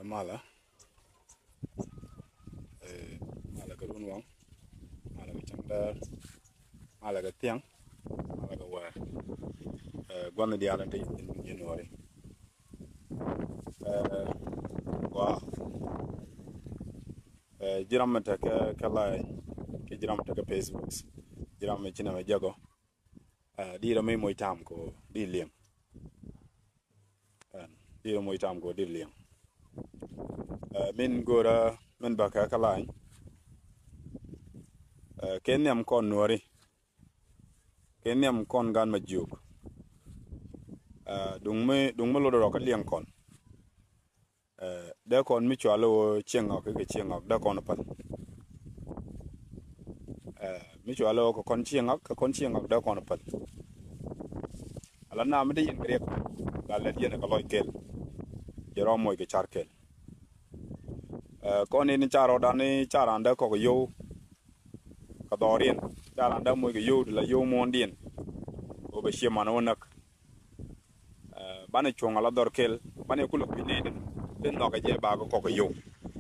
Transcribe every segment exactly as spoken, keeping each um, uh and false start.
Malɛ, eh, malɛ kɛ runwaŋ, malɛ kɛ cäŋdäär, malɛ kɛ thiaŋ, malɛ kɛ wäär. Eh, gua̱n diaal in te yɛn Nuääri. Eh, gua, eh, ji̱ ram mi tekɛ kɛ live, kɛ ji̱ ram mi tekɛ Facebook, ji̱ ram mi ci nɛmɛ jɛ gɔ̱. Eh, di rɛ mi moc tam kɛ di liɛŋ. Eh, di rɛ moc tam kɛ di liɛŋ. Eh, min go̱o̱rä min bä kɛ kɛ live. Eh, kɛ nhiam kɔn Nuääri. Kɛ nhiam kɔn gan ma jiök. Eh, duŋ mi, duŋ mi lot rɔ kɛ liɛŋ kɔn. Eh, dee kɔn mi cual wä cieŋ ŋɔk kɛ cieŋ ŋɔk dee kɔn päl. Eh, mi cual wä kɛ kɔn cieŋ ŋɔk kɛ kɔn cieŋ ŋɔk dee kɔn päl. Ala na mi dee yɛn kɛ riɛk la lɛt yɛn kɛ lɔc kɛl. Jɛ rɔ moc kɛ car kɛl. Eh, kɔn in car rɔdan ni car an dee kɔk yow. Kɛ dhɔriɛn car an dee moc kɛ yow ti la yow muɔndiɛn. Wä bɛ cie man wä näk. Eh, banɛ cuɔ̱ŋ ala dhɔr kɛl, banɛ kulɛ guic ni tin nhɔkɛ jɛ ba kɛ kɔk kɛ yow.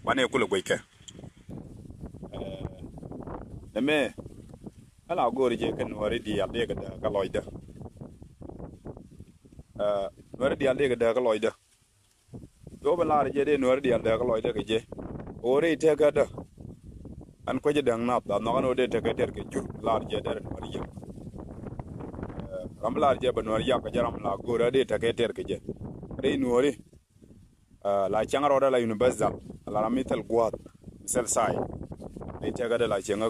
Banɛ kulɛ guic kɛ. Eh, nɛmɛ, ala go̱o̱ri jɛ kɛ Nuääri diaal dee kɛ dee kɛ lɔcdä. Eh, Nuääri diaal dee kɛ dee kɛ lɔcdä. Do̱ bɛ lar jɛ dee Nuääri diaal dee kɛ lɔcdä kɛ jɛ. Ɣöö rɛy tëkädä. An kuecä däŋ nath a nhɔk an ɣöö dee tekɛ tɛr kɛ jur lar jɛ dee rɛ Nuääri yäk. Eh, ram lar jɛ bɛ Nuääri yäk kɛ jɛ ram la go̱o̱rä dee tekɛ tɛr kɛ jɛ. Rɛy Nuääri, eh, la cäŋ rɔɔdä la universal, la ram mi thil gua̱a̱th, mi thil say. Rɛy tëkädä la cäŋ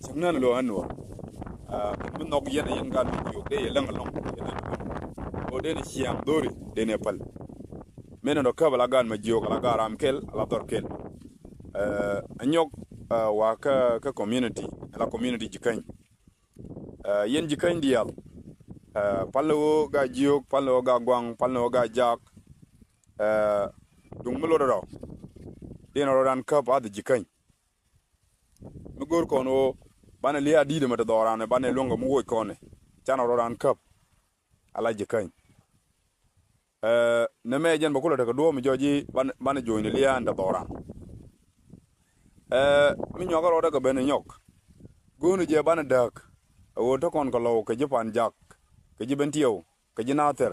cäŋ nän lo̱ ɣän Nuäär. Eh, mi nhɔk yɛn, yɛn gaat mi jiök dee yɛ läŋ ɛlɔ̱ŋ. Ɣöö dee ni ciaŋ dho̱ri dee ni päl. Min in rɔ käp ala gaat ma jiök ala gaat ram kɛl ala dhɔr kɛl. Eh, anyɔk, eh, wa kä, kä community, ala community Jikäny. Eh, yɛn Jikäny diaal. Eh, pal ni wä gaat jiök, pal ni wä gaat guaŋ, pal ni wä gaat jak. Eh, duŋ mi lot rɔ. Din rɔ ran käp a dhi Jikäny. Mi go̱o̱r kɔn wä banɛ lia̱a̱ di̱i̱t ɛmɛ ti dhɔran banɛ luäŋ kɛ mi woc kɔn. Can rɔ ran käp. Ala Jikäny. Eh, nɛmɛ jɛn bɛ kulɛ tekɛ duɔ̱ɔ̱p mi jɔc i̱ ban, banɛ jo̱o̱cni lia̱a̱n te dhɔran. Eh, mi nyuakä rɔɔdɛ kɛ ben nyɔk. Go̱o̱ni jɛ banɛ dääk. Ɛ ɣöö te kɔn kɛ lɔw kɛ ji̱ Pan Jak, kɛ ji̱ Bentiu, kɛ ji̱ Nathir.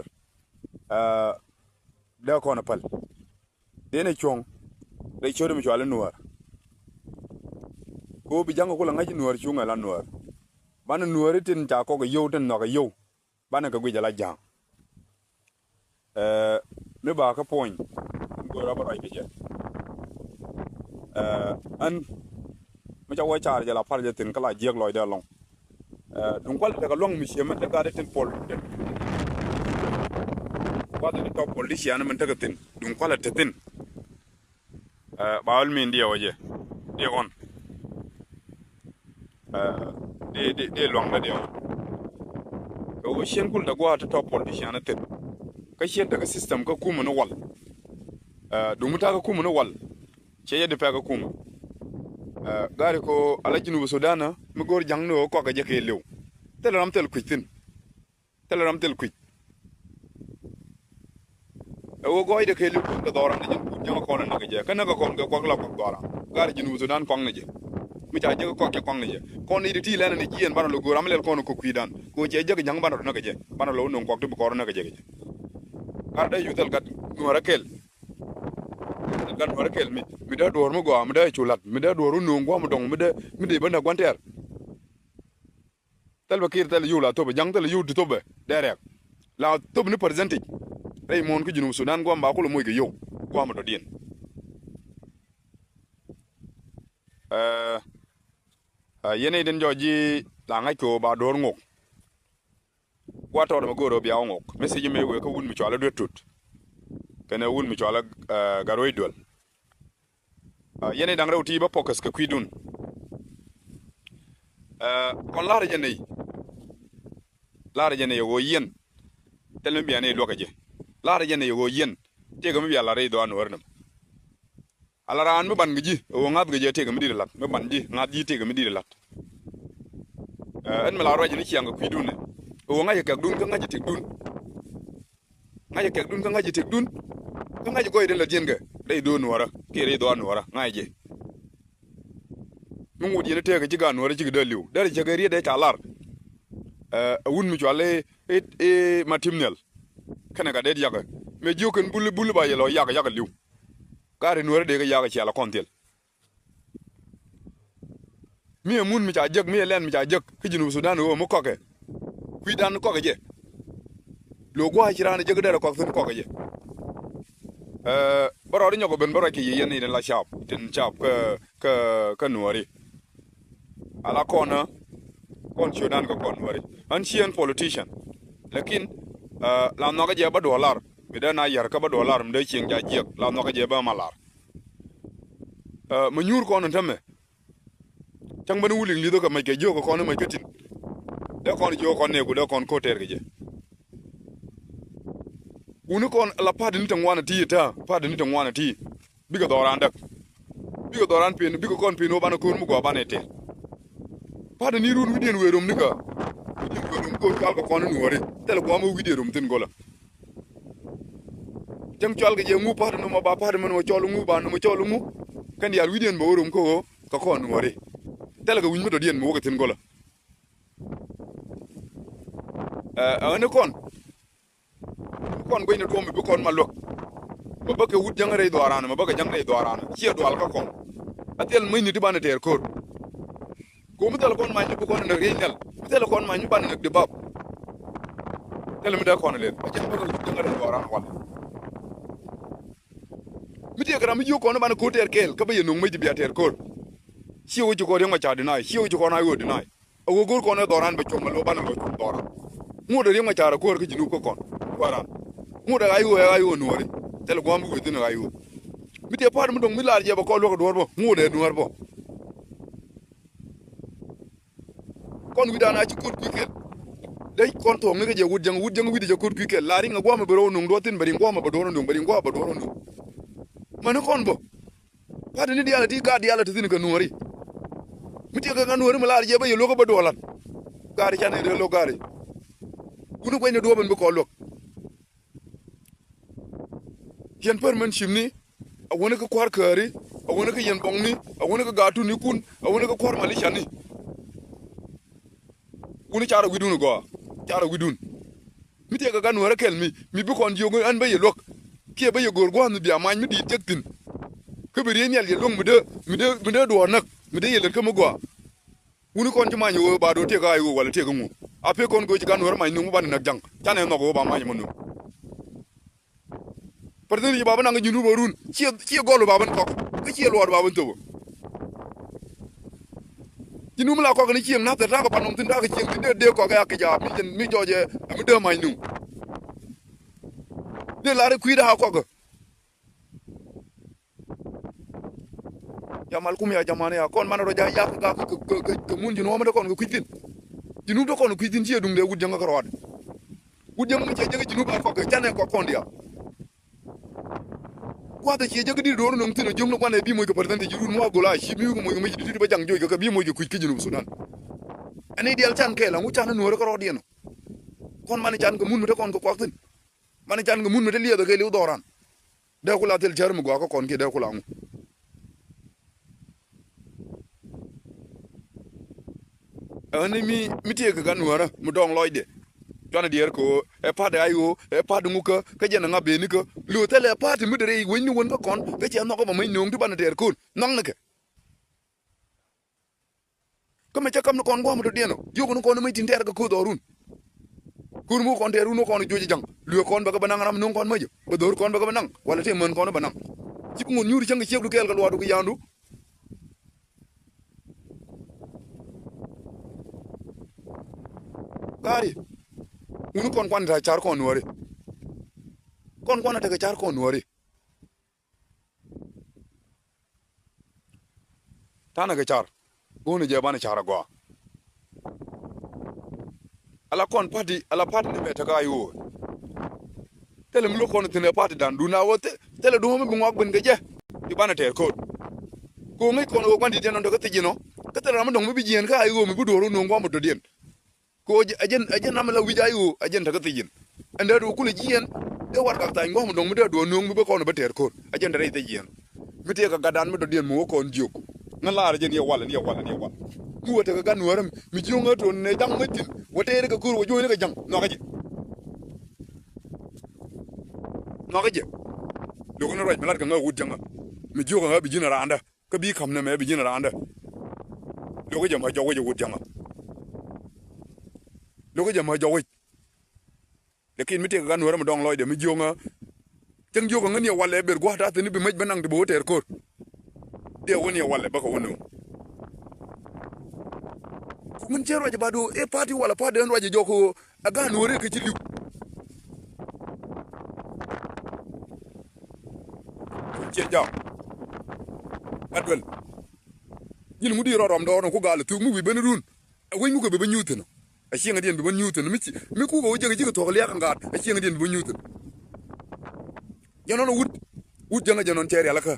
Eh, dee kɔn ɛ päl. Dee ni cuɔ̱ŋ rɛy ciötdɛ mi cuali Nuäär. Kɛ ɣöö bi ja̱ŋ kɛ kulɛ ŋa̱c i̱ Nuäär cuŋɛ la Nuäär. Banɛ Nuääri tin ca kɔk ɛ yio̱w tin nhɔk ɛ yio̱w. Banɛ kɛ guic ala ja̱a̱ŋ. Eh, mi ba kä puɔ̱ny. Go̱o̱r a bä ruac kɛ jɛ. Eh, ɛn mi ca wä car jɛ la par jɛ thi̱n kä la jiäk lɔcdɛ alɔŋ. Eh, duŋ kualɛ tekɛ lua̱ŋ mi cie mɛn te gat itin puɔl. Kuath in tɔk puɔl di cian mɛn tekɛ thi̱n. Duŋ kualɛ te thi̱n. Eh, ba ɣöl min diɛ wä jɛ. Diɛ ɣɔn. Eh, di, di, di luaŋdä diɛ ɣɔn. Kɛ ɣöö cien kul te gua̱a̱th te tɔk politician a thil. Kä cien tekɛ system kä kumä ni wal. Eh, duŋ mi ta̱a̱ kä kumä ni wal. Ciɛ jɛ di pɛk kä kumä. Eh, gari ko ala Junub Sudan mi go̱o̱r ja̱ŋ ni ɣöö kɔakɛ jɛ kɛ liw. Thil ram thil kui̱c thi̱n. Thilɛ ram thil kui̱c. Ɛ ɣöö gɔɔydɛ kɛ li̱w kɛ dhɔran ni jɛ. Ja̱ŋ kɔn näk jɛ. Kä näk kɔn kɛ kuak la kuak dhɔran. Gar Junub Sudan kuak ni jɛ. Mi ca jek kuak jɛ kuak ni jɛ. Kɔn ni ti ti lɛn ni jiɛn banɛ lo go̱o̱r ram lɛl kɔn kɔ kui̱dan. Kɛ ɣöö cɛ jek ja̱ŋ banɛ rɔ näk jɛ. Banɛ lo nuŋ kuak ti bi kɔr näk jɛ kɛ jɛ. Gar dee yuth ɛl gat nuɔrä kɛl. Gat nuɔrä kɛl mi, mi dee duɔ̱ɔ̱r mi gɔaa, mi dee cu la̱t, mi dee duɔ̱ɔ̱r mi nuŋ gua̱a̱m dɔ̱ŋ, mi dee, mi dee bä näk gua̱n tɛɛr. Thil bä kir thil yio̱w la thopɛ ja̱ŋ thil yio̱w ti thopɛ dee rɛk. La thop ni percentage. Rɛy muɔ̱ɔ̱n kä Junub Sudan guam ba kulɛ moc kɛ yio̱w guam dɔ̱diɛn. Ɛ, ɛ, yɛn i̱ den jɔc ji̱ la ŋa̱c kɛ ɣöö ba do̱r ŋok. Gua tɔɔt mɛ go̱o̱r ɣöö bia wä ŋok mi thiec mɛ wëë kä wun mi cɔal ɛ Duet Tut. Kɛnɛ wun mi cɔal ɛ, ɛ, Gatwec Duel. Ɛ, yɛn i̱ da̱ŋ rɛw ti bä focus kɛ kui̱dun. Ɛ, kɔn la̱rä jɛ nɛy. La̱rä jɛ nɛy ɛ ɣöö yɛn. Thil mi bia nɛy luäk kɛ jɛ. La̱rä jɛ nɛy ɛ ɣöö yɛn. Tëëkɛ mi bia la̱r i̱ dhɔaar ni ɣöör nɛm. Ala raan mi ban kɛ ji̱ ɛ ɣöö ŋa̱th kɛ jɛ tëëkɛ mi di̱t ɛ la̱t. Mi ban ji̱ ŋa̱th ji̱ tëëkɛ mi di̱t ɛ la̱t. Ɛ, ɛn mi la ruac ni ciaŋ kɛ kui̱dun nɛ. Ɛ ɣöö ŋa̱c ɛ kɛkdun kä ŋa̱c ɛ tëkdun. Ŋa̱c ɛ kɛkdun kä ŋa̱c ɛ tëkdun. Kä ŋa̱c ɛ gɔɔydɛ la̱t jiɛn kɛ. rɛy dhɔaar Nuäärä kiɛ rɛy dhɔaar Nuäärä ŋa̱cɛ jɛ. Mi ŋot yɛn tëëkɛ ci gaat Nuäärä cikɛ dee li̱w derɛ cɛ kɛ riet dee ca lar. Ɛ wut mi cual i̱ i̱ Matim Nhial kɛnɛ ka det yakä mëë jiök kɛn bul bul ba yɛ lɔ yak yak li̱w. Gaat Nuäärä dee kɛ yak cial a kɔn thil. Mi ɛ mun mi ca jek mi ɛ lɛn mi ca jek kä Junub Sudan ɣöö mi kɔkɛ. Kui̱dan kɔkɛ jɛ. Lo̱o̱ gua̱a̱c ci raan jek derɛ kɔk thi̱n kɔkɛ jɛ. Ɛ bä rɔɔd inyɔk ɛ ben bä rɔɔd kɛ yiëë yɛn in la cap tin cap kä kä kä Nuäärä. Ala kɔn ɛ kɔn ciötdan kɛ kɔn Nuäärä. Ɣän ci ɛn politician. Lakin ɛ la nhɔakä jɛ bä duɔ̱ɔ̱r lar mi dee na yär kä bä duɔ̱ɔ̱r lar mi dee cieŋ ca jiɛk la nhɔakä jɛ bä ma lar. Ɛ mi nyuur kɔn in tämɛ. Cäŋ ben wul in li̱thä kɛ mec kɛ jiök kɛ kɔn i̱ mec kä tin. Dee kɔn jiök kɔn nɛɛku dee kɔn ko̱t tɛɛr kɛ jɛ. Wuni kɔn la pa̱t ni te ŋuan ati ta̱a̱ pa̱t ni te ŋuan ati. Bikɛ dhɔran däk. Bikɛ dhɔran pen bikɛ kɔn pen wä banɛ ko̱r mi gɔaa banɛ tɛɛr. Pa̱t ni run wi̱diɛn wëë rom nikä. Wi̱diɛn wëë rom ko̱r cual kɛ kɔn in wääri thilɛ guam wä wi̱diɛn rom thi̱n go̱lä. Cäŋ cɔal kɛ jɛ ŋu pa̱t nɔmɔ ba pa̱t mɛn mɔ cɔl ŋu ba nɔmɔ cɔl ŋu. Kɛn diaal wi̱diɛn bɛ wä rom kä ɣöö kɛ kɔn nuɔ̱ɔ̱ri. Thilɛ kɛ wi̱ny mi tɔ̱diɛn mi wä kɛ thi̱n gɔlä. Ɛ ɣän ni kɔn kɔn guecni tuɔ̱ɔ̱m mi bi kɔn ma luäk. Mɛ bä kɛ wut jäŋ rɛy dhuaaran mɛ bä kɛ jäŋ rɛy dhuaaran ciɛ dual kä kɔn. A thil mäcni ti banɛ tɛɛr ko̱r. Ko̱ mi thilɛ kɔn many ni bi kɔn näk riey nhial mi thilɛ kɔn many ni banɛ näk di bap. Thilɛ mi dee kɔn lel a jɛn bä kɛ wut jäŋ rɛy dhuaaran wal. Mi tiɛɛk ram mi jiök kɔn banɛ ko̱r tɛɛr kɛɛl kä bä yɛ no̱ŋ mäc di bia tɛɛr ko̱r. Ciɛ wä ci kɔn riäŋ ma ca deny ciɛ wä ci kɔn a ɣöö deny. A ɣöö go̱o̱r kɔn ɛ dhɔran bɛ cuɔ̱ŋ mɛ lo̱ banɛ lo̱ cuɔ̱ŋ dhɔran. Ŋot ɛ riäŋ ma ca rɛ ko̱r kä ji̱ nup kä kɔn kuaran. Ŋot ɛ ɣa̱c ɣöö ɛ ɣa̱c ɣöö nuɔ̱ɔ̱ri. Thilɛ gua̱a̱m bi wee thi̱n ɛ ɣa̱c ɣöö mi tiɛ pa̱a̱t mi dɔ̱ŋ mi lar jɛ bɛ kɔn luäk ɛ duɔ̱ɔ̱r bä ŋot ɛ nuäär bä. Kɔn wi̱dan a ci ko̱r kui̱ kɛl. Dee kɔn thuɔ̱k ni kä jɛ wut jäŋ wut jäŋ wi̱dɛ jɛ ko̱r kui̱ kɛl la riŋ a gua̱a̱m ɛ bɛ rɔw nuŋ duɔ̱ɔ̱r thi̱n bɛ riŋ gua̱a̱m ɛ bɛ duɔ̱ɔ̱r nuŋ bɛ riŋ gua̱a̱m ɛ bɛ duɔ̱ɔ̱r nuŋ. Mani kɔn bä. Pa̱t ni diaal ɛ ti gaat diaal ɛ ti thi̱n kɛ nuɔ̱ɔ̱ri. Mi tiɛk kɛ ŋa nuɔ̱ɔ̱ri mi lar jɛ bä yɛ luäk kä bä duɔ̱ɔ̱r lat. Gaari canɛ dee lo̱k gaari. Wuni guɛcni duɔ̱ɔ̱p ɛn bi kɔn luäk. Yɛn pär mɛn cimni a wäni kä kua̱r kääri a wäni kä yɛn bɔŋni a wäni kä gaatuni kun a wäni kä kua̱r malicani. Wuni carɛ wi̱dun gɔaa carɛ wi̱dun. Mi tiɛkɛ ka nuäärä kɛl mi mi bi kɔn jiök ɛn bä yɛ luäk. Kiɛ bä yɛ go̱o̱r gua̱a̱th mi bia mac mi di̱i̱t jek thi̱n. Kä bi riey nhial yɛ luäŋ mi dee mi dee mi dee duɔ̱ɔ̱r näk mi dee yɛ lät kä mi gɔaa. Wuni kɔn ci many ɣöö ba do̱r tiɛk a ɣöö walɛ tiɛk ŋu. A pek kɔn gööc ka nuäärä mac nuŋ mi banɛ näk ja̱ŋ canɛ nhɔk ɣöö ba mac mɔ nuŋ. Pärthin ci bapä naŋ kä ji̱ nup ɛ run ciɛ ciɛ gɔl bapä ni kɔk kä ciɛ luɔɔr bapä ni thöpä. Ji̱ nup mi la kɔk ni cieŋ nath ɛ ta̱a̱ kɛ pan nɔm thi̱n ta̱a̱ kɛ cieŋ thi̱n dee dee kɔk ɛ ak kɛ jaap mi jɛn mi jɔɔc ɛ mi dee mac nuŋ. Dee lar i̱ kui̱dä a kɔk ɛ. Ya mal kum ya jaman ya kɔn man rɔ ja yak gak kɛ mun ji̱ nuɔmä dee kɔn kɛ kui̱ thi̱n. Ji̱ nup dee kɔn kui̱ thi̱n ciɛ duŋdɛ wut jäŋä kɛ rɔɔd. Wut jäŋä mi ciɛ jäŋä ji̱ nup a kɔk kɛ canɛ kɔk kɔn diaal. Kuath a ciɛ jäk di̱t do̱r nöŋ thi̱n a jiökni kuan ɛ bi moc kɛ percentage run muak gol a ci mi wi̱i̱ kɛ moc kɛ moc di̱t di̱t bä jaŋ joc kɛ kɛ bi moc kɛ kui̱c kä ji̱ nup Sudan. Ɛn i̱ diaal can kɛɛl aŋu can nuɔɔri kärɔɔdiɛn ɔ. Kɔn man can kɛ mun mi te kɔn kɛ kuak thi̱n. Man can kɛ mun mi te liɛth ɛ kɛ liw dhɔran. Dee kula thil cär mi gɔaa kä kɔn kiɛ dee kula ŋu. Ɛn mi mi tiek kɛ ka nuäärä mi dɔŋ lɔcdɛ. Cuanɛ diɛɛr kɛ ɣöö ɛ pa̱t ɛ ay ɣöö ɛ pa̱t ŋukä kä jɛn ɛ ŋa benikä. Lo̱o̱ thilɛ ɛ pa̱t mi dee rɛy wecni wän kä kɔn kä cɛ nhɔk ɛ bɛ mec nööŋ ti banɛ tɛɛr köön nhɔknikɛ. Kä mɛ cä käm ni kɔn gua̱a̱m mi dɔ̱diɛn ɔ jiök ni kɔn ni mec tin tɛɛr kɛ kööth ɔɔrun. Kur mi kɔn tɛɛr wun kɔn juɔc ja̱ŋ lueek kɔn bɛ kɛ bɛ naŋ ram no̱o̱ŋ kɔn mäcä bɛ dho̱r kɔn bɛ kɛ bɛ naŋ walɛ tëë män kɔn bɛ naŋ. Ci bi ŋun nyuur cäŋ kɛ ciekdu kɛɛl kɛ luaakdu kɛ ya̱a̱ŋdu. Gaari wun kɔn kuan ta car kɔn nuɔ̱ɔ̱ri. Kɔn kuan tekɛ car kɔn nuɔ̱ɔ̱ri. Tanɛ kɛ car go̱o̱nɛ jɛ banɛ car agɔaa. Ala kɔn pa̱ti ala pa̱ti ni mɛ tekɛ ay ɣöö. Thilɛ mi lo̱k kɔn thi̱n ɛ pa̱ti da̱ŋ duun a ɣöö thilɛ duŋ mi bi ŋɔak ben kɛ jɛ. Bi banɛ tɛɛr ko̱o̱t. Ko̱o̱ŋ i̱ kɔn ɣöö gua̱n di̱t yɛn nɔn tekɛ thiec inɔ kä thilɛ ram mi dɔ̱ŋ mi bi jiɛɛn kä ay ɣöö mi bi duɔ̱ɔ̱r wä no̱o̱ŋ gua̱n bi dɔ̱diɛn. Kɛ ɣöö ɛ jɛn ɛ jɛn ram mi la wi̱c a i̱ ɣöö ɛ jɛn tekɛ thiec in. Ɛn dee duɔ kulɛ jiɛɛn. Dee wat kak thany ŋɔ̱m dɔ̱ŋ mi dee duɔ̱ɔ̱r nööŋ mi bä kɔn bä tɛɛr ko̱r. A jɛn te rɛy thec yɛn. Mi tëëkɛ gatdan mi dɔ̱diɛn mi wä kɔn jiök. Ŋän laarä jɛ ni ɛ walɛ, ni ɛ walɛ, ni ɛ walɛ. Mi wä tekɛ gat nuäärä mi jiöŋä to̱n nɛ ja̱ŋ mi thi̱n. Wä tëëri kɛ ko̱r wä juɔ̱ɔ̱ni kɛ ja̱ŋ. Nhɔakä jɛ. Nhɔakä jɛ. Lo̱k ni ruac mi lat kɛ ŋä wut ja̱ŋä. Mi jiökä ŋä bi ji̱n raandä. Kä bi ka̱m nɛmɛ bi ji̱n raandä. Lo̱k jɛ ma jɔk wec wut ja̱ŋä. Lo̱k jɛ ma jɔk wec. Lakin mi tëëkɛ gat nuäärä mi dɔ̱ŋ lɔcdɛ mi jiöŋä. Cäŋ jiökä ŋä ni ɛ walɛ ber gua̱a̱th ta̱thi̱n bi mec bä naŋ ti bi wä tɛɛr ko̱r. Diɛ wä ni ɛ walɛ bä kɛ wä nööŋ. Ku min cien ruac ba do̱ ɛ party walɛ party ɛn ruac jɔk ɛ gat nuäärä kɛ ci li̱w. Cien jaak. Gat duel. Ji̱n ŋut di rɔ rɔm dɔɔr ni ku gal thuk mi wi̱i̱ ben run. A wec ŋukɛ bi bä nyuuth thi̱n. A cieŋädiɛn bi bä nyuuth thi̱n. Mi ci, mi kukɛ wä jek cikɛ thuɔ̱k lia̱a̱k ŋaat. A cieŋädiɛn bi bä nyuuth thi̱n. Jɛ nɔn wut. Wut jäŋä jɛ nɔn cɛ rialikä.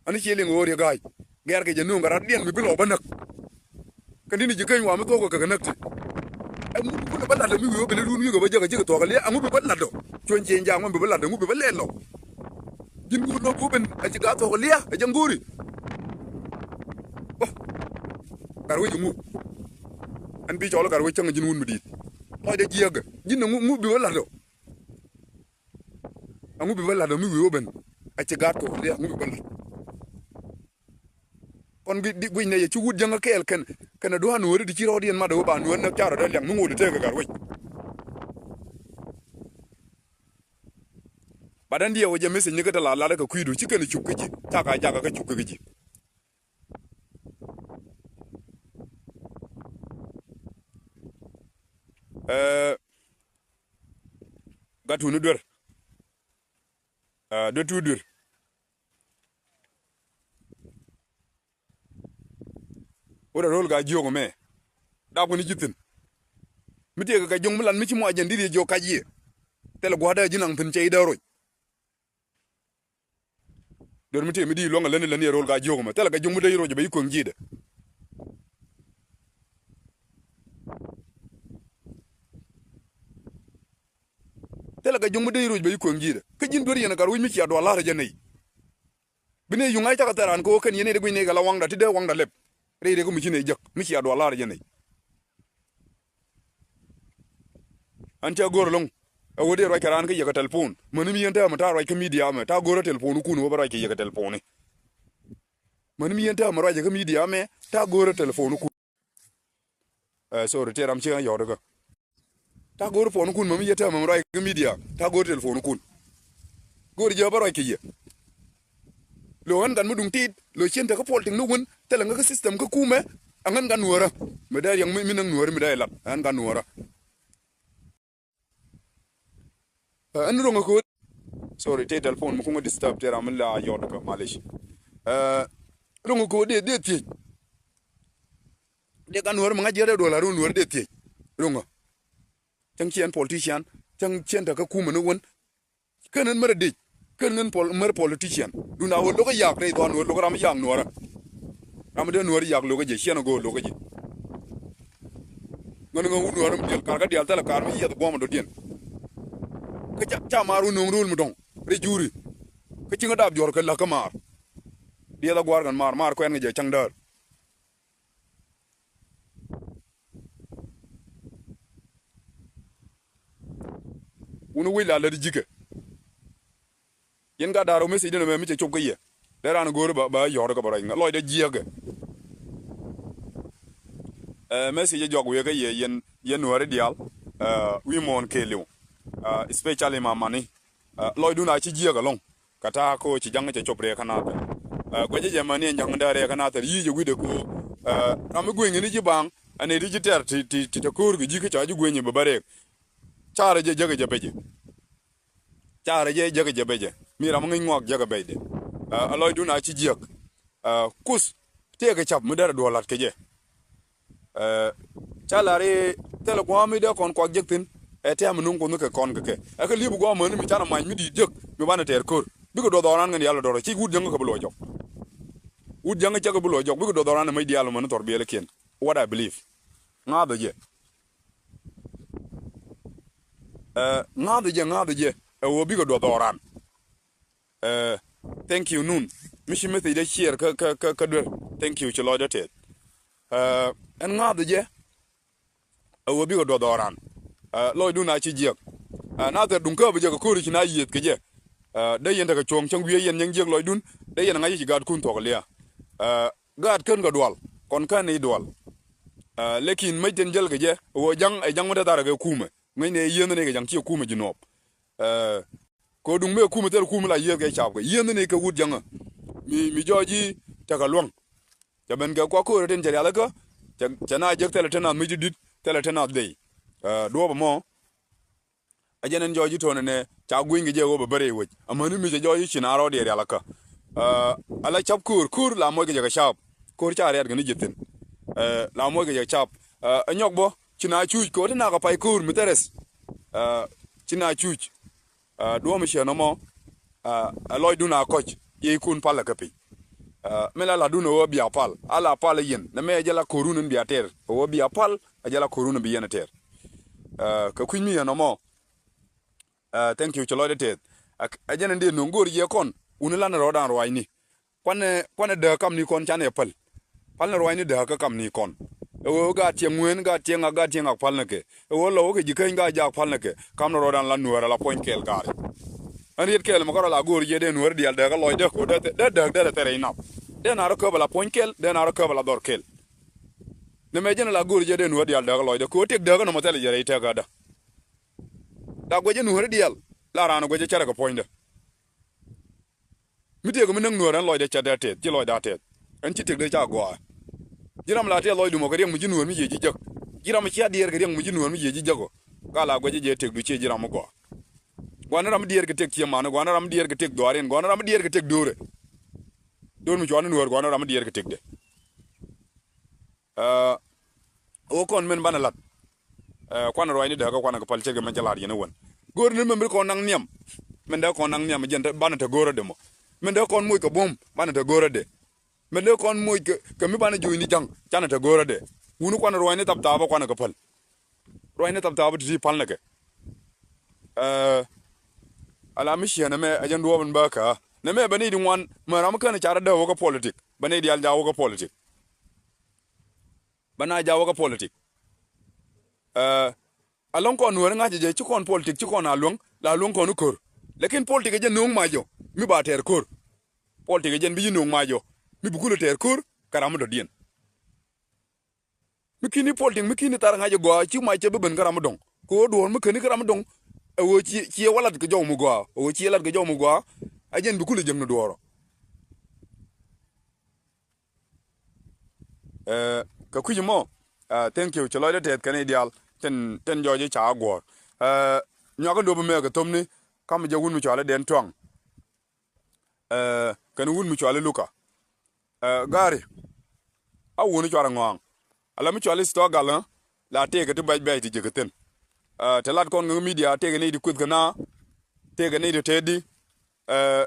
Ani cie liŋ ɣöö riek ga̱a̱c. Gɛ̈rkɛ jɛ nööŋ kɛ ratdiɛn mi bi lɔ bä näk. Kɛn ti ni ji̱ keny wa mi thuɔ̱k kɛ kɛ näk ti. Ɛŋu bi kulɛ bä latdä mi wi̱i̱ wä bi ni run wi̱i̱ kɛ bä jäk a cikɛ thuɔ̱k lia̱a̱k. Ɛŋu bi bä latdä. Cuɔ̱ny cieŋ ja̱a̱ŋ ŋuɔ̱n bi bä latdä. Ɛŋu bi bä lɛl lɔ. Ji̱n guur nɔ guur ben a ci ga̱a̱c thuɔ̱k lia̱a̱k. Ɛ jɛ ŋuuri. Ɔ. Gat wec ɛŋu. Ɛn bi cɔl gat wec cäŋ ji̱n wun mi di̱i̱t. Lɔcdɛ jiääkɛ. Ji̱n ɛŋu, ŋu bi wä la̱t ɔ. Ɛŋu bi wä la̱t ɔ mi wi̱i̱ wä ben. A ci gaat kɔɔk lia̱a̱k, ɛŋu bi wä la̱t. Kɔn guic, guic nɛ yɛ ci wut jäŋä kɛɛl kɛn, kɛn ɛ dua̱a̱n nuɔ̱ɔ̱ri ti ci rɔɔdiɛn mat ɛ wä ba nuɔ̱ɔ̱ri näk ca rɔ dee liaŋ mi ŋot ɛ tëëkɛ gat wec. Bat ɛn diɛw ɛ jɛ message ni kä te la lat ɛ kɛ kui̱du ci kɛn ɛ cuk kä ji̱. Ca ka jakä kä cuk kä ji̱. Ɛɛ, gat tuni duer. Ɛɛ, duer tu duer. Wut a ro̱l ka jiök mɛ. Dak wuni ji̱ thi̱n. Mi tiɛɛk kɛ juŋ mi lan mi ci muac jɛn di̱t yɛ jiök kac yiëë. Thilɛ gua̱a̱dä ji̱ naŋ thi̱n cɛ i̱ dee roc. Duer mi tëë mi di luɔ̱ŋ a läni läni a rol ka jiök mɛ. Thilɛ kɛ juŋ mi dee roc bɛ yi kueŋ ji̱dɛ. Thilɛ kɛ juŋ mi dee roc bɛ yi kueŋ ji̱dɛ. Kä ji̱n duer yɛn a kar wi̱c mi cia dual la̱r jɛ nɛy. Bi nɛy yuŋ ŋa̱c cakɛ thɛr an kɛ ɣöö kɛn yɛn nɛy dee guic nɛy kɛ la waŋda ti dee waŋda lɛp. Rɛy rɛy kä mi ci nɛy jek mi cia dual la̱r jɛ nɛy. An cɛ go̱r ɛlɔ̱ŋ. Ɛ ɣöö dee ruac kɛ raan kä yɛ kɛ telpon. Mäni mi yɛn täämɛ ta̱a̱ ruac kä midia mɛ ta̱a̱ go̱rä telponikun ɣöö bä ruac kɛ yɛ kɛ telponi. Mäni mi yɛn täämɛ ruac kä midia mɛ ta̱a̱ go̱rä telponikun. Ɛ, sorry, tëë ram cieŋ yɔ̱ɔ̱t kä. Ta̱a̱ go̱rä ponikun mäni mi yɛn täämɛ ruac kä midia ta̱a̱ go̱rä telponikun. Go̱rä jɛ bä ruac kɛ yɛ. Lo ɣän gat mi duŋ tit lo cien tekä puɔl tiŋ ni wun thilɛ ŋäkä system kä kumɛ. Ɛ ɣän gat nuäärä mi dee riɛŋ mi, mi näk nuääri mi dee lat ɛ ɣän gat nuäärä. Ɛ, ɛn ro̱ŋ ɛ ko̱o̱t. Sorry, tëë telephone mi kuŋä disturb tëë ram mi la yɔt kä malish. Ɛ, ro̱ŋ ɛ ko̱o̱t dee, dee thiec. Dee gat nuäärä mi ŋa̱c jiɛt dee duɔl a ro̱ŋ nuäärä dee thiec. Ro̱ŋ ɛ. Cäŋ ciɛn politician, cäŋ ciɛn tekä kumɛ ni wun. Kän ɣän mär a dec, kän ɣän pol-, mär politician. Duundɛ a ɣöö lo̱kä yak rɛy dhɔaar nuäär, lo̱kä ram mi yak nuäärä. Ram mi dee nuäär yak lo̱kä jɛ, ciɛn a go̱o̱r lo̱kä jɛ. Ŋän ŋän wut nuäärä mi diɛl, kar kä diaal thilɛ kar mi yiɛth guɔ̱m a dɔ̱diɛn. Kä ca, ca maar wä nööŋ rööl mi dɔ̱ŋ, rɛy juri. Kä ci ŋä dap juɔ̱r kɛ la̱k kä maar. Diɛth a gua̱a̱r kɛn maar, maar kuɛn kɛ jɛ ca̱ŋ däär. Wun wec la lät ji̱kɛ. Yɛn gat da̱r ɔ message dɛn ɛmɛ mi cɛ cop kä yɛ. Dee raan go̱o̱r ba, ba yɔ̱ɔ̱r kä ba ruac ŋa lɔcdɛ jiääkɛ. Ɛ, message ɛ jɔak wëë kä yɛ yɛn, yɛn nuääri diaal. Ɛ, wi̱i̱ muɔ̱ɔ̱n kɛɛliw. Ɛ, especially mamani. Ɛ, lɔcdun a ci jiääk ɛlɔ̱ŋ. Kä ta̱a̱ ko̱ ci ja̱ŋ cɛ cop rɛɛ kä nathɛr. Ɛ, guɛcä jɛ mani ɛn ja̱ŋ dee rɛɛ kä nathɛr yic ɛ wi̱cdɛ ko̱. Ɛ, ram mi guenyni ji̱ baŋ ɛn ɛ ti ji̱ tɛr ti, ti, ti te ko̱o̱r kɛ ji̱ kä ca ji̱ gueny ɛ bɛ bä rɛɛk. Carɛ jɛ jäkɛ jɛ pecɛ. Carɛ jɛ jäkɛ jɛ pecɛ. Mi ram mi ŋäc ŋuak jäkɛ pecdɛ. Ɛ, a lɔcdun a ci jiäk. Ɛ, kuth tëëkɛ cap mi derɛ duɔ̱ɔ̱r la̱t kɛ jɛ. Ɛ, ca la̱r i̱ thilɛ gua̱a̱m mi dee kɔn kuak jek thi̱n. Ɛ tɛ̈m mi nuŋ kuoth mi kɛ kɔn kɛ kɛ. Ɛ kɛ li̱ep gua̱a̱m mäni mi canɛ mac mi di̱i̱t jek mi banɛ tɛɛr ko̱r. Bikɛ duɔth dhɔran ŋän yal dɔrɔ. Ci wut jäŋä kɛ bi luɔc jɔk. Wut jäŋä cä kɛ bi luɔc jɔk. Bikɛ duɔth dhɔran mäc diaal mäni thɔr biɛlikiɛn. What I believe. Ŋa̱thä jɛ. Ɛ, ŋa̱thä jɛ, ŋa̱thä jɛ. ɛ ɣöö bikɛ duɔth dhɔran. Ɛ, thank you nun. Mi ci message dee share kä, kä, kä, kä duer. Thank you, ci lɔcdä tɛth. Ɛ, ɛn ŋa̱th jɛ, ɛ ɣöö bikɛ duɔth dhɔran. Ɛ, lɔcdun a ci jiɛk. Ɛ, na thɛr duŋ kä bi jɛ kɛ ko̱ri ci na yiëëth kɛ jɛ. Ɛ, dee yɛn tekɛ cuɔ̱ŋ cäŋ wiee yɛn nyäŋ jiɛk lɔcdun. Dee yɛn ŋa̱c ci gaatkun thuɔ̱k lia̱a̱. Ɛ, gaat kän kɛ dual. Kɔn kän i̱ dual. Ɛ, lekin mec tɛn jäl kɛ jɛ. Ɛ ɣöö ja̱ŋ, ɛ ja̱ŋ mi te tharɛ kɛ kumɛ. Ŋäcnɛ yiëëth ni kɛ ja̱ŋ ci kumɛ ji̱ nuɔɔp. Ɛ, kɛ duŋ mëë kumɛ thil kumɛ la yiëëth kɛ capkɛ. Yiëëth ni kɛ wut jäŋä. Mi, mi jɔɔc i̱ tekɛ luäŋ. Cɛ ben kɛ kuak köörä tin cɛ rialikä. Cɛ, cɛ na jek thilɛ tin a mi̱c di̱t, thilɛ tin a dhei. Ɛ, duɔ̱ɔ̱p ɛmɔ. Ɛ jɛn ɛn jɔɔc i̱ to̱n ɛnɛ, ca guiny kɛ jɛ ɣöö bɛ bä rɛy wec. Amäni mi cɛ jɔɔc i̱ ci na rɔɔdiɛ rialikä. Ɛ, ala cap köör, köör la moc kɛ jɛ kɛ cap. Köör ca riat kɛ ni ji̱ thi̱n. Ɛ, la moc kɛ jɛ cap. Ɛ, ɛ nyɔk bä, ci na cuuc, kɛ ɣöö ti na kɛ pay köör mi thɛrɛth. Ɛ, ci na cuuc. Ɛ, duɔ̱ɔ̱m ciɛ nɔmɔ, ɛ, ɛ lɔcdun a kɔc, i̱ kun palä kä piny. Ɛ, mi la latdun ɛ ɣöö bia pal, a la pal i̱ yɛn, nɛ mɛ ɛ jɛ la ko̱run in bia tɛr, ɛ ɣöö bia pal, ɛ jɛ la ko̱run in bi yɛn ɛ tɛr. Ɛ, kɛ kui̱ny mi yɛn nɔmɔ, ɛ, thank you, ci lɔcdä tɛth. Ɛ, ɛ jɛn in dee no̱o̱ŋ go̱o̱r yɛ kɔn, wuni lan rɔɔdan ruacni. Kuanɛ, kuanɛ dääk kamnikɔn canɛ päl. Pälnɛ ruacni dääk kä kamnikɔn. Ɛ ɣöö gaat tiɛŋ ŋueen, gaat tiɛŋ ŋak, gaat tiɛŋ ŋak pälnɛ kɛ. Ɛ ɣöö lɔw kɛ ji̱ käny gaat jaak pälnɛ kɛ. Kamnɛ rɔɔdan la nuäärä la puɔ̱ny kɛɛl gaari. Ɛn riet kɛɛl mɛ kärɔ la go̱o̱r jɛ dee nuäärä diaal dääk kä lɔcdä kɛ ɣöö dee, dee dääk dee rɛ thɛrɛ inap. Dee na rɔ kööbä la puɔ̱ny kɛɛl, dee na rɔ kööbä la dhɔr kɛɛl. Nɛ mɛ jɛn la go̱o̱r jɛ dee nuäärä diaal dääk kä lɔcdä kɛ ɣöö tëk dääk kä nɔmɔ thilɛ jɛ rɛy tɛk kädä. La guɛcä nuäärä diaal, la raan guɛcä cärɛ kɛ puɔ̱nydä. Mi tëëkɛ mi näk nuäär ɛn lɔcdɛ cɛ dee tɛth, ci lɔcdɛ a tɛth. Ɛn ci tëkdɛ ca gɔaa. Ji̱ ram la tɛth lɔcdu mɔ kɛ riɛŋ mi ji̱ nuäär mi yiëë ji̱ jäk. Ji̱ ram mi cia diɛɛr kɛ riɛŋ mi ji̱ nuäär mi yiëë ji̱ jäk ɔ. Ka la guɛcä jɛ tëkdu ciɛ ji̱ ram mi gɔaa. Gua̱n ram mi diɛɛr kɛ tëk ciɛ man, gua̱n ram mi diɛɛr kɛ tëk dhuaarin, gua̱n ram mi diɛɛr kɛ tëk do̱rɛ. Do̱r mi cuani nuäär, gua̱n ram mi diɛɛr kɛ tëkdɛ. Ɛ, ɣöö kɔn min banɛ la̱t. Ɛ, kuanɛ ruacni dääkä kuanɛ kɛ päl ce̱tkɛ mɛn cä la̱r yɛn i̱ wän. Go̱o̱r ni mɛn bi kɔn naŋ nhiam. Mɛn dee kɔn naŋ nhiam jɛn te, banɛ te go̱o̱rädɛ mɔ. Mɛn dee kɔn moc kɛ buɔ̱m, banɛ te go̱o̱rädɛ. Mɛn dee kɔn moc kɛ, kɛ mi banɛ jo̱o̱cni ja̱ŋ, canɛ te go̱o̱rädɛ. Wuni kuanɛ ruacni thap thaapä kuanɛ kɛ päl. Ruacni thap thaapä ti̱ti̱ pälnɛ kɛ. Ɛ, ala mi ciɛ nɛmɛ, ɛ jɛn duɔ̱ɔ̱p in bä kä. Nɛmɛ bɛ nɛy di ŋuan, mɛ ram mi känɛ car dee wä kä politik. Bɛ nɛy diaal jaak wä kä politik. Bɛ na jaak wä kä politik. Ɛ, alɔŋ kɔn nuäär ŋa̱cä jɛ, ci kɔn politik, ci kɔn a luäŋ, la luäŋ kɔn i̱ ko̱r. Lakin politik ɛ jɛ no̱o̱ŋ mac jɔ, mi ba tɛɛr ko̱r. Politik ɛ jɛn bi ji̱ no̱o̱ŋ mac jɔ, mi bi kulɛ tɛɛr ko̱r, kɛ ram mi dɔ̱diɛn. Mi ki̱ni politik, mi ki̱ni thar ŋa̱c ɛ gɔaa, ci mac cɛ bi ben kä ram mi dɔ̱ŋ. Kɛ ɣöö duɔ̱ɔ̱r mi käni kä ram mi dɔ̱ŋ, ɛ ɣöö ci, ci ɛ wä lat kɛ jɔw mi gɔaa, ɛ ɣöö ci ɛ lat kɛ jɔw mi gɔaa, ɛ jɛn bi kulɛ jiäkni duɔ̱ɔ̱rɔ. Ɛ, kɛ kui̱c mɔ, ɛ, thank you, ci lɔcdä tɛth kɛn i̱ diaal, tin, tin jɔɔc i̱ ca guɔ̱ɔ̱r. Ɛ, nyuak in dop mɛ kɛ thomni, kam jɛ wun mi cuali den tuaŋ. Ɛ, kɛn wun mi cuali Luka. Ɛ, gaari, a wuni cuarɛ ŋɔaŋ. Ala mi cuali thɔa gal, ɛ, la tëëkɛ ti bɛc bɛc ti jek kɛ thi̱n. Ɛ, te lat kɔn ŋäŋ midia, tëëkɛ ni ti kueth kɛ na, tëëkɛ ni ti tëëdi. Ɛ,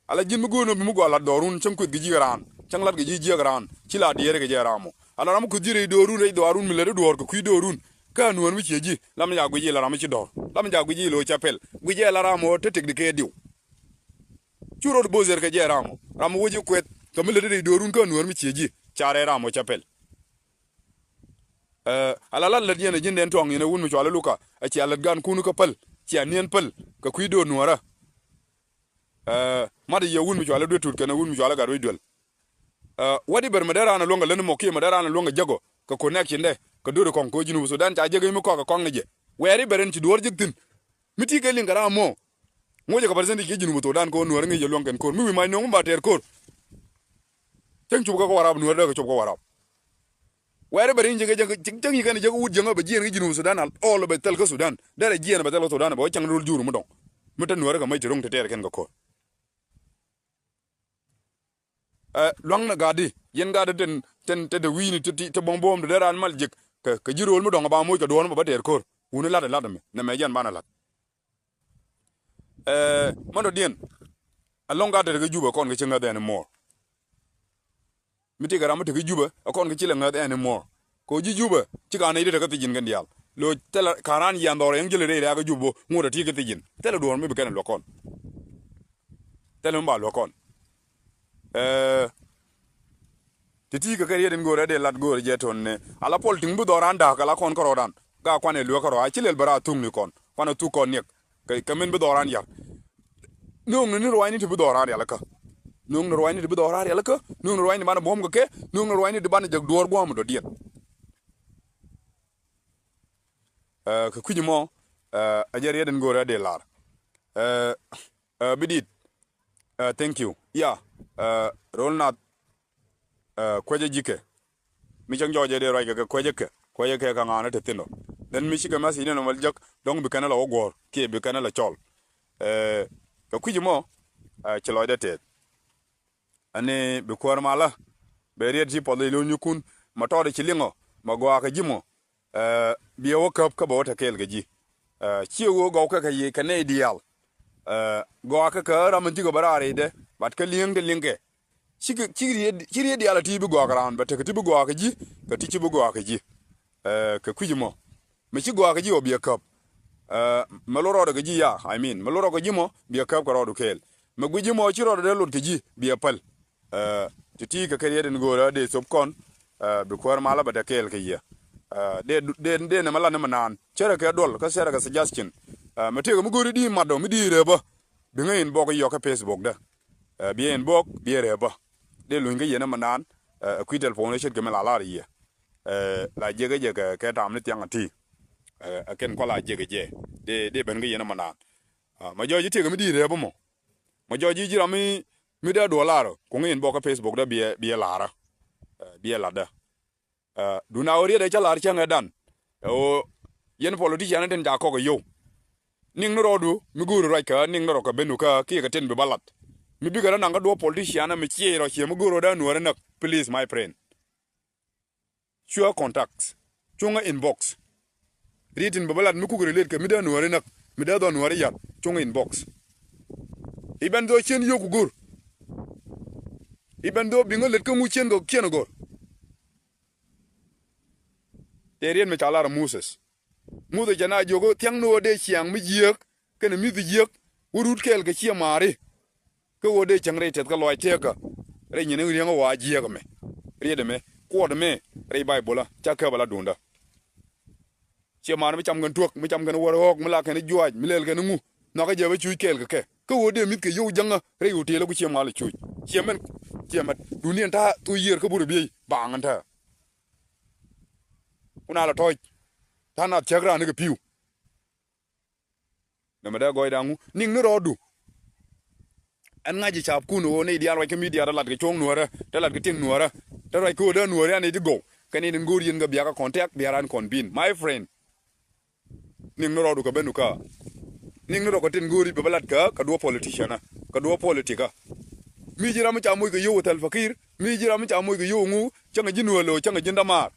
ala ji̱n mi go̱o̱r ni bi mi gɔaa lat dhɔrun, cäŋ kueth kɛ ji̱ raan, cäŋ lat kɛ ji̱ jiäk raan, ci la diɛɛr kɛ jɛ ram mɔ. Ala ram mi kueth ji̱ rɛy dhɔrun, rɛy dhɔrun mi lät dhɔr kɛ kui̱ dhɔrun, kä nuäär mi ciɛ ji̱, lam ja guic i̱ la ram mi ci dhɔr, lam ja guic i̱ lo̱c cɛ pɛl, guic i̱ la ram mɔ te tëk di kɛ diw. Cu rot bo̱th yɛr kɛ jɛ ram mɔ, ram mɔ wec i̱ kueth, kɛ mi lät rɛy dhɔrun kä nuäär mi ciɛ ji̱, ca rɛy ram mɔ cɛ pɛl. Ɛ, ala la lät yɛn ɛ ji̱n dɛn tɔŋ yɛn ɛ wun mi cuali Luka, ɛ cia lät gan kun kä päl, cia niɛn päl, kɛ kui̱ do̱r nuäärä. Ɛ, mat yɛ wun mi cuali Duet Tut kɛnɛ wun mi cuali Gat Wec Duel. Ɛ, wä di ber mɛ dee raan ɛ luäŋ kɛ lät ni mɔ kiɛ mɛ dee raan ɛ luäŋ kɛ jäk ɔ, kɛ connection dɛ, kɛ do̱r ɛ kɔŋ kɛ wä Junub Sudan ca jek i̱ mi kɔk ɛ kɔŋ ni jɛ. Wɛɛri ber in ci duɔ̱ɔ̱r jek thi̱n. Mi ti kɛ liŋ kɛ ram mɔ. Ŋuɔcɛ kɛ president kɛ Junub Sudan kɛ wä nuäärä ŋi̱i̱c ɛ luäŋ kɛn ko̱r. Mi wi̱i̱ mac nööŋ mi ba tɛɛr ko̱r. Cäŋ cop kä kä Warap, nuäär dee kɛ cop kä Warap. Wɛɛrɛ bɛ ri̱ny jɛ kɛ jɛ, cäŋ yi kɛn jɛ kɛ wut jäŋä bɛ jiɛn kä Junub Sudan al, ɔl bɛ thil kä Sudan. Derɛ jiɛn bɛ thil kä Sudan bɛ wä cäŋ rul jur mi dɔŋ. Mi te nuäärä kɛ mac ti ro̱ŋ te tɛɛr kɛn kɛ ko̱r. Ɛ, luaŋnɛ ga̱a̱di, yɛn ga̱a̱di tin, tin, tin te wi̱i̱ni ti, ti, ti buɔ̱m buɔ̱m ti dee raan mal jek kɛ, kɛ ji̱ ro̱o̱l mi dɔŋ ba moc kɛ duɔ̱ɔ̱r mi bɛ bä tɛɛr ko̱r. Wuni lat ɛ lat ɛmɛ, nɛ mɛ jɛn banɛ lat. Ɛ, mɛn dɔ̱diɛn, ɛlɔ̱ŋ ka te te kä Jubɛ kɔn kɛ ci ŋäth ɛn mɔɔr. Mi tëëkɛ ram mi te kä Jubɛ, ɛ kɔn kɛ ci lɛ ŋäth ɛn mɔɔr. Kɛ ɣöö ji̱ Jubɛ, ci ka nɛy ti te kä thiec ji̱n kɛn diaal. Lo thilɛ ka̱n raan yian dhɔr yɛn jil rɛy rɛ̈kä jup bä ŋot a ti kɛ thiec in. Thilɛ duɔ̱ɔ̱r mi bi kɛn a luäk kɔn. Thilɛ mi ba luäk kɔn. Ɛɛ, ti ti kɛ kɛ riet in go̱o̱rɛ dee lat go̱o̱rɛ jɛ tɔn ni. Ala pɔl ti̱ŋ bi dhɔr raan da̱k ala kɔn kärɔɔdan. Ka kuan ɛ luäk kärɔɔ. A ci lɛl bä raa thuk ni kɔn. Kuan a thuk kɔn niɛk. Kɛ, kɛ min bi dhɔr raan yar. Nuŋni ni ruacni ti bi dhɔr raan rialikä. Nuŋni ruacni ti bi dhɔr raan rialikä. Nuŋni ruacni banɛ buɔ̱m kɛ kɛ. Nuŋni ruacni ti banɛ jek duɔ̱ɔ̱r gua̱a̱m dɔ̱diɛn. Ɛɛ, kɛ kui̱c mɔ, ɛɛ, a jɛ riet in go̱o̱rɛ dee lar. Ɛɛ, ɛɛ, bi dit. Ɛɛ, thank you. Ya, ɛɛ, ro̱l nath, ɛɛ, kuecä ji̱ kɛ. Mi cäŋ jɔɔcɛ dee ruac kɛ kɛ kuecä kɛ. Kuecä kɛ kɛ ŋa̱a̱n ɛ te thi̱n ɔ. Then mi cikɛ message ni nɔmɔ jek, dɔ̱ŋ bi kɛn ɛ la wä guɔ̱ɔ̱r, kiɛ bi kɛn ɛ la cɔl. Ɛɛ, kɛ kui̱c mɔ, ɛɛ, ci lɔcdɛ tɛth. Ani bi kuäär malä, bɛ riet ci puɔth ilon yikun, ma tɔɔt ci liŋɔ, ma gɔaa kɛ ji̱ mɔ, ɛɛ, biɛ wä käp kä bɛ wä te kɛɛl kɛ ji̱. Ɛɛ, ciɛ wä gɔw kɛ kɛ yi kɛ nɛy diaal. Ɛɛ, gɔaa kɛ kɛ ram in cikɛ bä raar i̱dɛ, but kɛ li̱eŋ te liŋ kɛ. Cikɛ, ci riet, ci riet diaal a ti bi gɔaa kɛ raan, bɛ tekɛ ti bi gɔaa kɛ ji̱, kɛ ti ci bi gɔaa kɛ ji̱. Ɛɛ, kɛ kui̱c mɔ. Mi ci gɔaa kɛ ji̱ ɔ biɛ käp. Ɛɛ, mɛ lo rɔɔdɛ kɛ ji̱ ya, I mean, mɛ lo rɔɔdɛ kɛ ji̱ mɔ, biɛ käp kɛ rɔɔdu kɛɛl. Mɛ gui̱c ji̱ mɔ ci rɔɔdɛ dee lot kɛ ji̱, biɛ päl. Ɛɛ, ti ti kɛ kɛ riet in go̱o̱rä dee thop kɔn, ɛɛ, bi kuäär malä bɛ te kɛɛl kɛ yɛ. Ɛɛ, dee, dee, dee nɛ mɛ lan ni mɛ naan. Cärɛ kɛ duɔl, kä cärɛ kɛ suggestion. Ɛɛ, mɛ tëëkɛ mi go̱o̱ri di mat dɔ, mi di rɛpä. Bi ŋäc inbox yɔk kä Facebook dä. Ɛɛ, biɛ inbox, biɛ rɛpä. Dee luny kä yɛn ni mɛ naan, ɛɛ, kui̱ telephone ce̱tkɛ mi la lar yɛ. Ɛɛ, la jiɛkɛ jɛ kɛ, kɛ tam ni thiaŋ a ti. Ɛɛ, ɛ kɛn kɔ la jiɛkɛ jɛ. Dee, dee ben kä yɛn ni mɛ naan. Ɛɛ, mɛ jɔɔc i̱ tëëkɛ mi di rɛpä mɔ. Mɛ jɔɔc i̱ ji̱ ram mi, mi dee duɔl lar, ku ŋi̱i̱n bɔk kä Facebook dee biɛ, biɛ lar. Ɛɛ, biɛ lar dee. Ɛɛ, duun a ɣöö riet ɛ cä lar cäŋ ɛ dan. Ɛ ɣöö yɛn politician tin ca kɔk ɛ yio̱w. Niŋ ni rɔɔdu, mi go̱o̱ri ruac kä, niŋ ni rɔ kɛ ben kä, kiɛ kɛ tin bi ba lat. Mi bikɛ rɔ naŋ kä duɔ̱ɔ̱p politician mi ciey rɔ ciɛ mi go̱o̱ri rɔ dee nuɔ̱ɔ̱ri näk. Please, my friend. Cuɛ contact. Cuŋä inbox. Riet in bä bä lat mi kuk relate kɛ mi dee nuɔ̱ɔ̱ri näk, mi dee dhɔn nuɔ̱ɔ̱ri yar. Cuŋä inbox. I̱ bɛn dhɔ cien yio̱k ku go̱r. I̱ bɛn dhɔ biŋä let kä ŋu cien kɛ cien go̱r. Tëë riet mi ca lar Moses. Moses cɛ na jiök thia̱ŋ ni ɣöö dee ciaŋ mi jiääk kɛnɛ mi̱th jiääk wä rut kɛɛl kɛ ciɛ maari. Kä ɣöö dee cäŋ rɛy tɛth kä lɔaac tëëkä rɛy nyin riäŋ ɣɔaa jiääk ɛmɛ. Riet ɛmɛ, kuɔt ɛmɛ, rɛy Baibol ɛ, ca kääp ala duundä. Ciɛ maari mi cam kɛn tuäk, mi cam kɛn wär ɣɔ̱ɔ̱k, mi la kɛn juaac, mi lɛl kɛn ŋu. Nhɔakä jɛ bä cuc kɛɛl kɛ kɛ. Kä ɣöö dee mi̱th kɛ yio̱w jäŋä rɛy hotel ku ciɛ mal cuc. Ciɛ mɛn, ciɛ mɛn. Duundɛ ɛn ta̱a̱ thok yiëër kä burɛ biey, baaŋ ɛn ta̱a̱. Kun a la tɔ̱ɔ̱c. Ta̱a̱ nath cäk raan ni kɛ pi̱w. Nɛmɛ dee gɔɔyda ŋu niŋ ni rɔɔdu. Ɛn ŋa̱c i̱ ca̱pkun ɣöö nɛy diaal ruac kä midia te lat kɛ cuɔ̱ŋ nuäärä, te lat kɛ tiɛŋ nuäärä, te ruac kɛ ɣöö dee nuäärä an nɛy ti gɔw. Kɛn in go̱o̱r yɛn kɛ biakä kɔn tɛk bia raan kɔn bi̱n. My friend. Niŋ ni rɔɔdu kɛ ben kä. Niŋ ni rɔ kɛ tin go̱o̱ri bɛ bä lat kä, kɛ duɔ̱ɔ̱p politician ä, kɛ duɔ̱ɔ̱p politik ä. Mi ji̱ ram mi ca moc kɛ yio̱w Salva Kiir, mi ji̱ ram mi ca moc kɛ yio̱w ŋu, cäŋɛ ji̱ nuäär lo̱o̱, cäŋɛ ji̱ dämaar.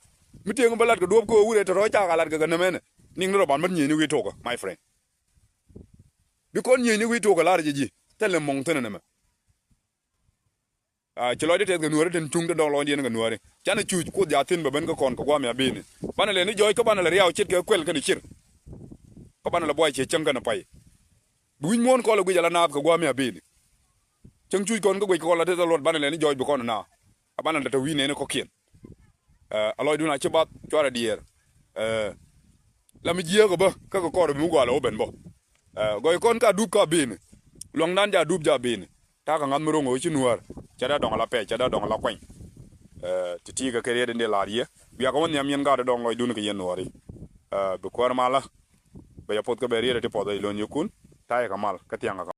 Mi tëëŋ bä lat kɛ duɔ̱ɔ̱p kɛ ɣöö wurɛ te rɔ̱ cakɛ lat kɛ kɛ nɛmɛnɛ. Niŋ ni rɔ ban bä nyieyni wi̱i̱ tokä, my friend. Bi kɔn nyieyni wi̱i̱ tokä lar jɛ ji̱, thilɛ mɔŋ thi̱n ɛnɛmɛ. Aa, ci lɔcdä tɛth kɛ nuäärä tin cuŋ te dɔŋ lɔcdiɛn kɛ nuääri. Canɛ cuc kuoth ja thi̱n bɛ ben kä kɔn kɛ gua̱a̱m ya bi̱i̱ni. Banɛ lɛ ni jɔɔc kä banɛ lɛ riaw ce̱tkɛ kuɛl kɛnɛ cir. Kä banɛ lɛ buay ciɛ cäŋ kɛnɛ pay. Bi wi̱c muɔ̱ɔ̱n kɔlɛ guic ala naath kɛ gua̱a̱m ya bi̱i̱ni. Cäŋ cuc kɔn kä guic kɛ kɔn la teth a luɔt banɛ lɛ ni jɔɔc bi kɔn na. A banɛ lɛ te wi̱i̱ nɛɛni kɔ̱kiɛn. Ɛ, a lɔcdun a ci bath cuarɛ diɛɛr. Ɛ, la mi jiääk ɛ bä kä kɛ kɔr bi mi gua̱a̱l ɛ wä ben bä. Ɛ, gɔy kɔn ka dup ka beni. Luaŋdan ja dup ja beni. Ta̱a̱ kɛ ŋa̱th mi ro̱ŋ ɛ wä ci nuäär. Cɛ dee dɔŋ la pɛc, cɛ dee dɔŋ la kuany. Ɛ, ti ti kɛ kɛ riet in dee la̱r yɛ. Bia kɛ wä nhiam yɛn gaat dee dɔŋ lɔcdun kɛ yɛn nuääri. Ɛ, bi kuäär malä. Bɛ yɛ puɔth kä bɛ riet ɛ ti puɔth ɛ ilon yɛ kun. Ta̱a̱ yɛ kɛ mal kä thiaŋ kɛ kɛ.